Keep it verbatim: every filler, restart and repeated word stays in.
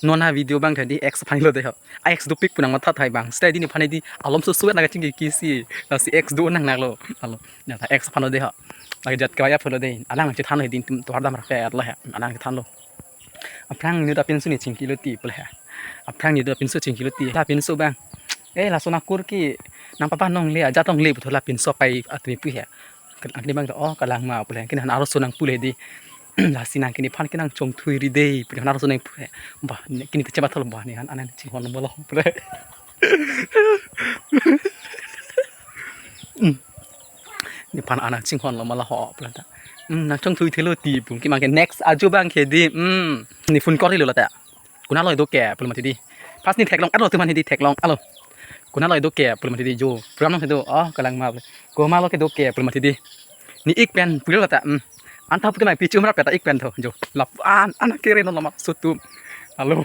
Non ha video abang tadi ex aphan lo dei ho. A ex dopik pu nangmatha thai abang. Seta di nephan di alom so suet nangkachingki si. Lasi ex do nang nanglo. Alo. Nata ex aphan lo dei ho. Lake jat kevai aphan lo dei. Alang chethan lo hedi, netum tovar dam rafe lo he. Alang chethan lo. Aphrang netum apinso ne chingkilo ti pu le he. Aphrang netum apinso chingkilo ti. La pinso abang. Eh, laso nangkur ke nangpapan longle, ajat longle puthot la pinso apai atumi pu he. Angkini abang, oh, kalang ma pu le. Angkini aphan arloso nangpu le hedi. Lasi nangkini aphan ke nangchongthui ri dei pu nephan arloso nangpu he. Bah, ne kini kecema thol bah, nephan anang chinghon lo ma lo pu le. Hmm. Nephan anang chinghon lo ma lo ho pu le ta. Hmm, nangchongthui thelo ti pu. Kemang ke next ajo abang ke di. Hmm. Ne phone call lo la ta. Konat lo do ke pu le mati di. First ne theklong, alo, netum aphan hedi theklong, alo. Konat lo do ke pu le mati di jo. Program nang do. Oh, kalang ma pu le. Komat lo kedo ke pu le mati di. Ne ik pen pu le ta. Hmm. Anta pu ke nang pichum rap ta ik pen tho jo. Lapu-an, an kere non lo ma sutum. Alo.